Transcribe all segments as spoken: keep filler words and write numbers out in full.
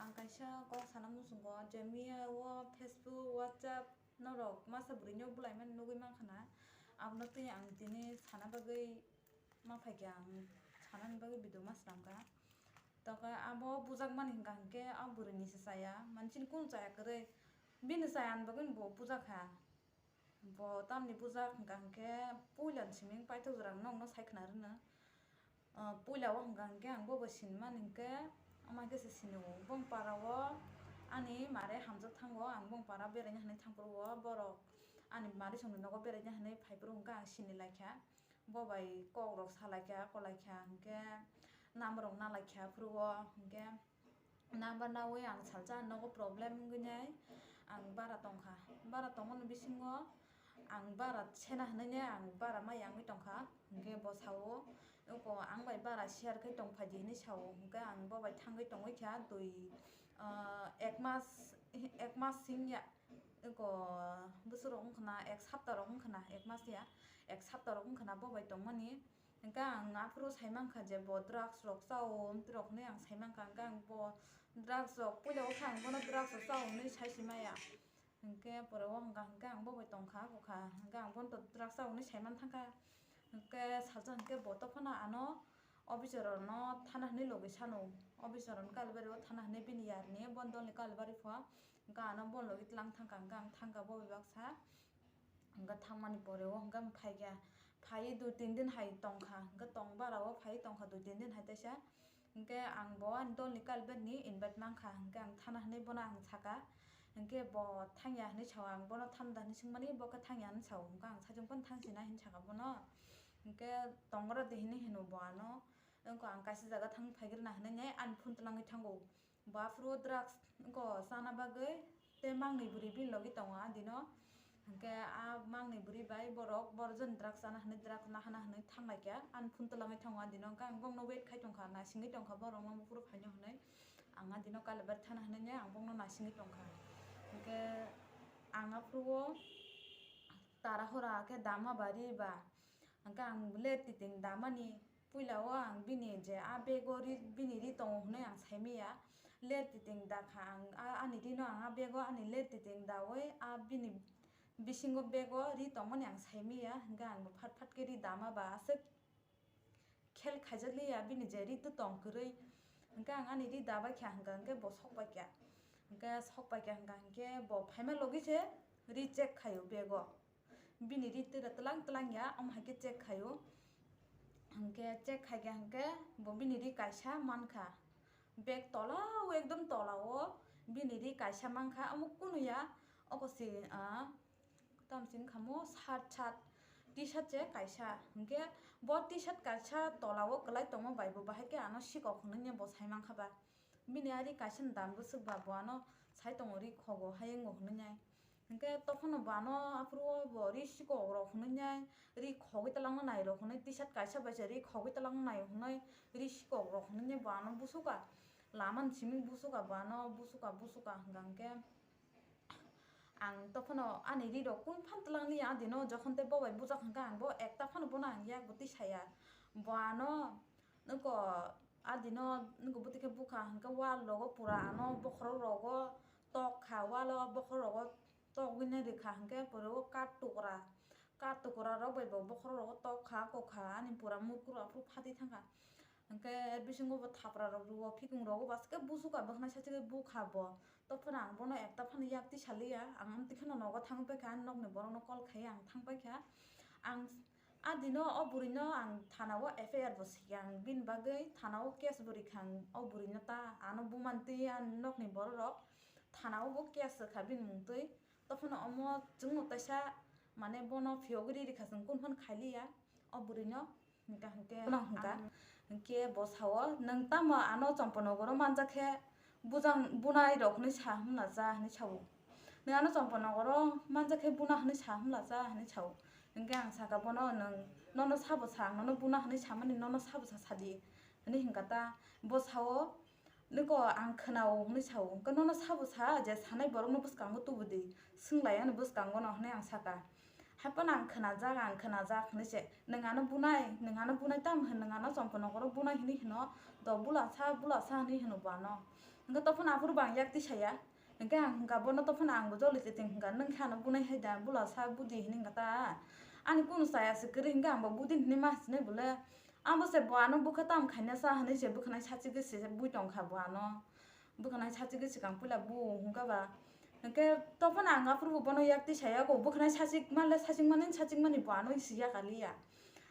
Ang kaisa kok sana muchungo je miya o Facebook, WhatsApp norok masa bwrwi no bwlai mani nugwi mankha na, abono twi ang tini sana bagwi ma phaikha, ang sanani bagwi video ma swnamkha. Tokhe abo bujak mani hwnkha hwnkhe a bwrwini se chaya, mansini kunu chaya kwrwi, bini chaya ni bagwi bo bujak kha. Bo tamni bujak hwnkha hwnkhe puila ni simi paithak jora nokno sai khna rwno. Ah, puila o hwnkha hwnkhe ang bo bai sinimani hwnkhe, ama khe se sinio. Bong para o ani mare hamjak thango, ang bong para beraina hinwi thangphuru o borok ani mari songni nogo beraina hinwi phaiphuru hwnkhe ang sini laikha. Bo bai kok rok sa laikha, ko laikha hwnkhe number rok na laikha phuru o hwnkhe. Number nawi ang salsa nogo problem wngwi nai ang bara tongkha. Bara tongmani bisingo ang bara sena hinwi nai ang bara ma yangwi tongkha. Hwnkhe bo sao, "Oko ang bai bara share khe tongphai di," hinwi sao. Hwnkhe ang bo bai thangwi tongwi kha twi, ah, ek mas, ek mas sing ya. Eko bwswk rok wngkha na, ek sapta rok wngkha na, ek mas ya, ek sapta rok wngkha na bo bai tongmani. Hwnkhe ang aphuru sai mankha je bo drugs rok chao, amtwi rok hinwi ang sai mankha. Hwnkhe ang bo drugs rok, puila o khe ang bono drugs rok chao hinwi sai si maya. Hwnkhe pore o hwnkha hwnkhe ang bo bai tongkha, bokha hwnkhe ang bono drugs chao hinwi sai man thangkha. Hwnkhe salsa hwnkhe bo tongphano ano officer rokno thana hinwi logwi sano, officer rokno Kalibari o thana hinwi bini yarni, bo dolni Kalibari pho. Hwnkhe ano bo logi tlang thangkha, hwnkhe ang thangkha bo bai baksa. Hwnkhe thangmani pore o hwnkhe ang phaikha, phaiwi dui tin din hai tongkha, hwnkhe tong bara o phaiwi tongkha dui tin din hai teisa. Hwnkhe ang bo ani dolni Kalibari ni invite mankha, hwnkhe ang thana hinwi bono ang sakha, hwnkhe bo thangya hinwi sao, ang bono thanda hinwi swngmani bo khe thangya hinwi sao, hwnkhe ang saichung phano thangsina hinwi sakha bono, hwnkhe tongra de hinwi hino bo ano, wngkha ang kaisa jaga thang phaigrwna hinwi ani phone twlangwi thango. Bo aphuru drugs wngkha chana bagwi tei mangni bwrwi bini logi tongo a dino. Hwnkhe a mangni bwrwi bai borok borok joni drugs chana hinwi drugs nahana hinwi thanglaikha. Ani phone twlangwi thango a dino, hwnkhe ang bongno wait khai tongkha, naisingwi tongkha borokno buphuru phaino hinwi. Ang a dino Kalibari thana hinwi ang bongno naisingwi tongkha. Hwnkhe ang aphuru o tara hora khe dama bari ba, hwnkhe ang ler titing damani. Puila o ang bini je a bag o ri, bini ri tongo hwnwi ang saimaya. Ler titing dakha ang, a, ani rino ang a bag o ani ler titing dawi a bini bisingo bag o ri tongmani ang saimaya. Hwnkhe ang bo phat phat khe ri dama ba aswk khel khaijakliya bini je ri tong kwrwi. Hwnkhe ang ani ri dabaikha hwnkha hwnkhe bo sokbaikha. Hwnkhe sokbaikha hwnkha hwnkhe bo phaima logi se ri check khaio bag o. Bini ri tira tlang tlang ya, omo hai khe check khaio. Hwnkhe check khai khe hwnkhe bo bini ri kaisa mankha. Bag tola o, ekdom tola o bini ri kaisa mankha, omo kunu ya. Oko se, ah, tamo chini khamo shirt, shirt, T-shirt se kaisa. Hwnkhe bo T-shirt kaisa tola o kwlai tongma bai bo bahai khe ano sikok hwnwi bo sai mankha ba. Bini ari kaisa ni dam bwswk ba bo ano sai tongo ri khogo hai wngo hwnwi nai. Hwnkhe tokhono bo ano aphuru o bo ri sikok rok hwnwi nai, ri khogwi twlangna nai rok hwnwi, T-shirt kaisa bai se ri khogwi twlangna nai hwnwi ri sikok rok hwnwi bo ano busuka, lama ni simi busuka bo ano busuka busuka hwnkha hwnkhe ang tokhono ani ri rok kun phan twlangli ya adino jokhon tei bo bai bujak hwnkha ang bo ekta phano bono ang yak bo tisaya bo ano. Nokho adino nokho bwtwi khe bukha hwnkhe wall rogo pura ano bokhorok rogo tok kha, wall o bokhorok rogo togwi nai rwkha hwnkhe pore o kath tukra, kath tukra rok bai bo bokhorok rogo tok kha, kok kha ani pura mukro aphuru phatwi thangkha. Hwnkhe bisingo bo thapra rok rwo, phikung rogo baske busuka, bwkhwnai sachigwi bukha bo. Tokphano ang bono ekta phano yak tisaliya, ang amtwi kheno nogo thangwi paikha, ani nokni borokno call khaiya ang thang paikha. Ang A dino o bwrwino ang thana o F I R bo sika, ang bini bagwi thana o case bo rikha, ang o bwrwino ta ano bumani twi ani nokni borok rok thana o bo case rwkha bini mung twi. Tophano omo chwngno taisa mane bono phiyogwi ri rikha, chwng kunu phano khailiya o bwrwino. Hwnkha hwnkhe bono hwnkha ang hwnkhe bo sao, "Nwng tamo ano Chomponogoro manjak khe bujang bunai rok hwnwi sa hwnla cha?" hwnwi sao. "Nwng ano Chomponogoro manjak khe buna hwnwi sa hwnla cha?" hwnwi sao. Hwnkhe ang sakha bono, "Nwng nono sabo sa, ang nono buna hwnwi samani nono sabo sa sadi," hwnwi hwnkha ta. Bo sao, "Nokho ang khwnao," hwnwi sao. Hwnkhe, "Nono sabo sa je sanai borokno bwskango tubudi, swnglai ani bwskangono," hwnwi ang sakha. Haphano ang khwnajak, ang khwnajak hinwi se, "Nwng ano bunai, nwng ano bunai tam hwn, nwng ano chompo nokoro bunai," hinwi hwno, "Do bula sa, bula sa," hinwi hwno bo ano. Hwnkhe tophano aphuru bo ang yak tisaya. Hwnkhe ang hwnkha bono tophano ang bo joli twi ting hwnkha, "Nwng khe ano bunai hai da, bula sa budi," hinwi hwnkha ta. Ani kunu chaya se kwrwi hwnkhe ang bo budin hinwi ma sinai bole. Abo se bo ano bwkha tam khaina sa hinwi se bwkhanai sachigwi se bui tongkha bo ano. Bwkhanai sachigwi swkang puila bu hwnkha ba. Hwnkhe tophano ang aphuru bo bono yak tisaya ko bwkhanai sachik manle sachik mani sachik mani bo ano si yak aliya.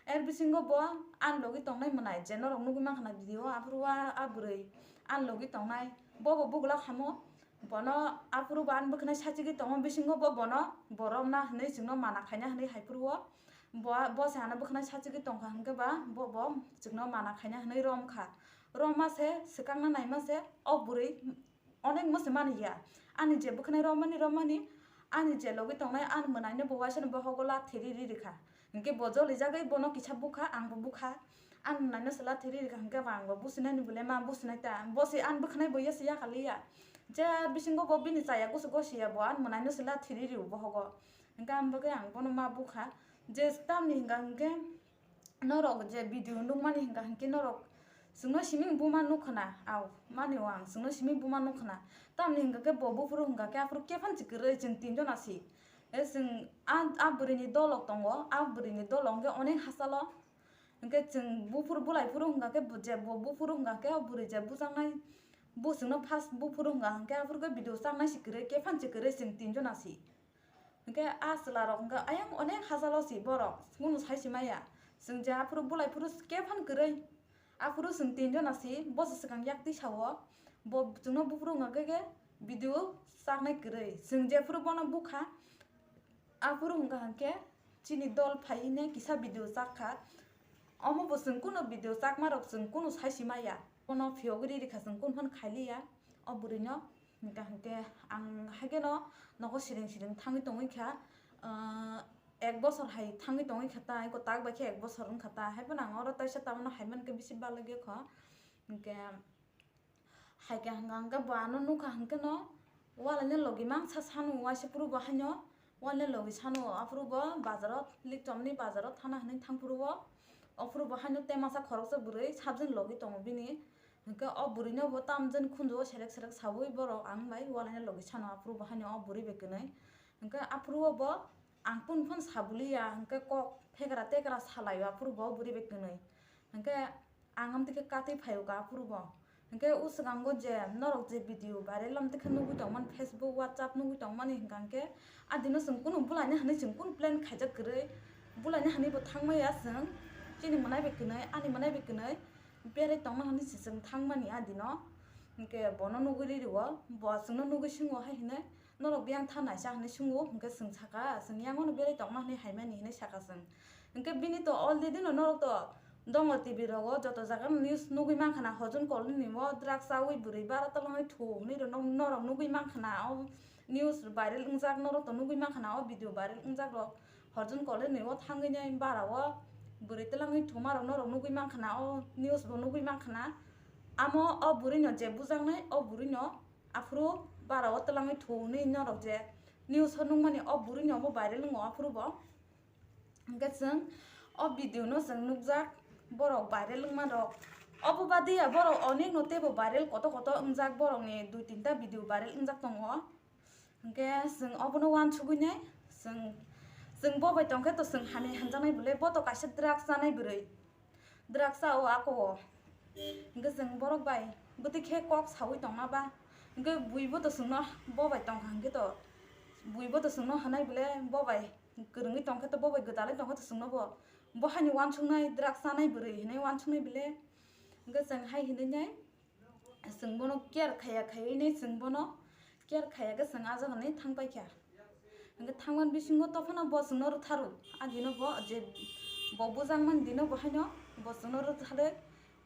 Er bisingo bo ani logi tongnai mwnai je norok nugwi mankha na video aphuru a, a bwrwi ani logi tongnai bo bo bugula khamo. Bono aphuru bo ani bwkhanai sachigwi tongo bisingo bo bono bo romna hinwi chwngno mana khaina hinwi haiphuru o. Bo, bo se ano bwkhanai sachigwi tongkha hwnkhe ba bo, bo chwngno mana khaina hinwi romkha. Romma se, swkangna naima se, o bwrwi onek mo se mani ya. Ani je bwkhanai romani, romani, ani je logi tongnai, ani mwnaino bo waisano bohogo lathi ri ri rikha. Hwnkhe bo jolijagwi bono kisa bukha, ang bo bukha. Ani mwnaino se lathi ri rikha hwnkhe ba ang bo businani bole ma businai ta. Bo se ani bwkhanai bo ya se yakaliya. Je bisingo bo bini chaya gosi gosi ya bo ani mwnaino se lathi ri rio bohogo. Hwnkhe ang bagwi ang bono ma bukha. Je tamni hwnkha hwnkhe norok je video nukmani hwnkha hwnkhe norok chwngno simi buma nukkhwna, au, mani o ang chwngno simi buma nukkhwna. Tamni hwnkha khe bo buphuru hwnkha khe aphuru kephan si kwrwi chwng tinjon asi. E chwng a, a bwrwini dolok tongo, a bwrwini dolok hwnkhe onek hachalo. Hwnkhe chwng buphuru bulai phuru hwnkha khe bo je bo buphuru hwnkha khe o bwrwi je bujaknai bo chwngno first buphuru hwnkha hwnkhe aphuru khe video chaknai si kwrwi kephan si kwrwi chwng tinjon asi. Hwnkhe a chwla rok hwnkhe ayang onek hachalo si borok kunu sai si maya. Chwng je aphuru bulai phuru kephan kwrwi. Aphuru chwng tinjon asi bo se swkang yak tisa o. Bo chwngno buphuru hwnkha khe video chaknai kwrwi. Chwng jephuru bono bukha aphuru hwnkha hwnkhe chini dol phaiwi ne kisa video chak kha. Omo bo chwng kunu video chakma rok chwng kunu sai si maya. Bono phiyogwi ri rikha chwng kunu phano khailiya o bwrwino. Hwnkha hwnkhe ang haikhe no nogo siring siring thangwi tongwi kha, ah, ek bosor hai thangwi tongwi kha ta, eko tak bai khe ek bosor wngkha ta, haiphano ang oro taisa tamano hai mankhe bisi balai gekho. Hwnkhe haikhe hwnkha hwnkhe bo ano nukha hwnkhe no walaino logi mangsa sanu waisa phuru bo haino. Wale logi sano aphuru bo bazaro, Likchomni bazaro thana hinwi thangphuru o. Aphuru bo haino temasa khoroksa bwrwi sabjani logi tongo bini. Hwnkhe o bwrwino bo tamjani khunju o serek serek saui borok ang bai walaino logi sano aphuru bo haino o bwrwi bai kwnwi. Hwnkhe aphuru o bo ang kunu phano sabuliya hwnkhe kok phekra tekra salaio aphuru bo o bwrwi bai kwnwi. Hwnkhe ang amtwi khe katwi phaio ka aphuru bo. Hwnkhe o swkango je norok je video viral amtwi khe nugwi tongmani, Facebook, WhatsApp nugwi tongmani hwnkha hwnkhe a dino chwng kunu bulaina hinwi chwng kunu plan khaijak kwrwi. Bulaina hinwi bo thangmaya chwng, chini mwnai bai kwnwi, ani mwnai bai kwnwi berai tongna hinwi se chwng thangmani a dino. Hwnkhe bono nugwi ri rio, bo chwngno nugwi swngo hai hinwi. Norok biyang tha naisa hinwi swngo, hwnkhe chwng saka, chwng yangono berai tongma hinwi haimani hinwi saka chwng. Hwnkhe bini to already no norok to dongo T V rogo, joto jaga no news nugwi mankha na, Hojun kolni o drugs chaui bwrwi bara twlangwi thu hinwi rw norok nugwi mankha na, o news viral wngjak, norok to nugwi mankha na, o video viral wngjak rok Hojun kolni o thangwi nai bara o bwrwi twlangwi thuma rok norok nugwi mankha na, o news bo nugwi mankha na. Amo o bwrwi no je bujaknai, o bwrwi no aphuru bara o twlangwi thu hinwi norok je news o nukmani o bwrwini omo viral wngo aphuru bo. Hwnkhe chwng o video no chwng nukjak borok viral wngma rok. Obo badiya borok onek no teibo viral koto koto wngjak borokni dui tinta video viral wngjak tongo. Hwnkhe chwng obono uansugwi nai chwng, chwng bo bai tongkhe to chwng hamya hamjaknai bwle, bo to kaisa drugs chanai bwrwi. Drugs cha o ako o. Hwnkhe chwng borok bai bwtwi khe kok saui tongma ba. Hwnkhe buibo to chwngno bo bai tongkha hwnkhe to. Buibo to chwngno hwnai bwle bo bai kwrwngwi tongkhe to, bo bai gwdalwi tongkhe to chwngno bo. Bo haino uansuknai drugs chanai bwrwi hinwi uansuknai bwle. Hwnkhe chwng hai hinwi nai. Chwng bono care khaya khaywi nai chwng bono care khaya khe chwng ah jaga ni thang paikha. Hwnkhe thangmani bisingo tophano bo chwngno rwtharu. Ah dino bo je bo bujakmani dino bo haino bo chwngno rwthale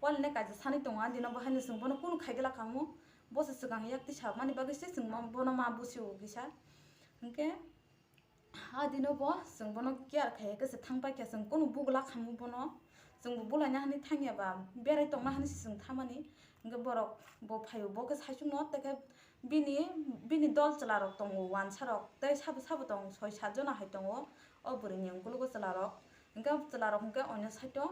walni kaisa sanwi tongo. Ah dino bo haino chwng bono kunu khaigwla kamo. Bo se swkang yak twi samani bagwi se chwng bono ma busi o kisa. Hwnkhe Ah dino bo chwng bono care khaiya khe se thang paikha, chwng kunu bugula khamu bono, chwng bo bulaina hinwi thangya ba berai tongna hinwi se chwng thamani. Hwnkhe borok bo phaio, bo khe saichungno, tei khe bini, bini dol chwlarok tongo, wansarok tei sabo sabo tong soi sat jona hai tongo o bwrwini ukologo chwlarok. Hwnkhe chwlarok hwnkhe oino side-o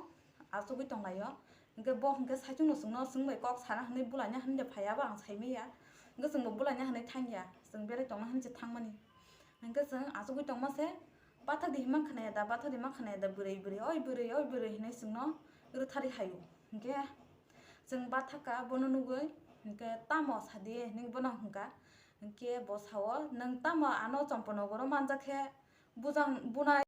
achugwi tonglaio. Hwnkhe bo hwnkhe saichungno chwngno chwng bai kok sana hwnwi bulaina hwnwi de phaiya, abo ang saimanya. Hwnkhe chwngbo bulaina hwnwi thangya, chwng berai tongna hwnwi se thangmani. Hwnkhe chwng achugwi tongma se, "Bathak di hima khwnaya da, bathak di hima khwnaya da, bwrwi, bwrwi, oi bwrwi, oi bwrwi," hwnwi chwngno rwthari haio. Hwnkhe chwng bathak kha, bono nugwi, hwnkhe, "Tamo sadi?" hwnwi bono hwnkha. Hwnkhe bo sao, "Nwng tamo ano Chomponogoro manjak khe bujang, bunai?"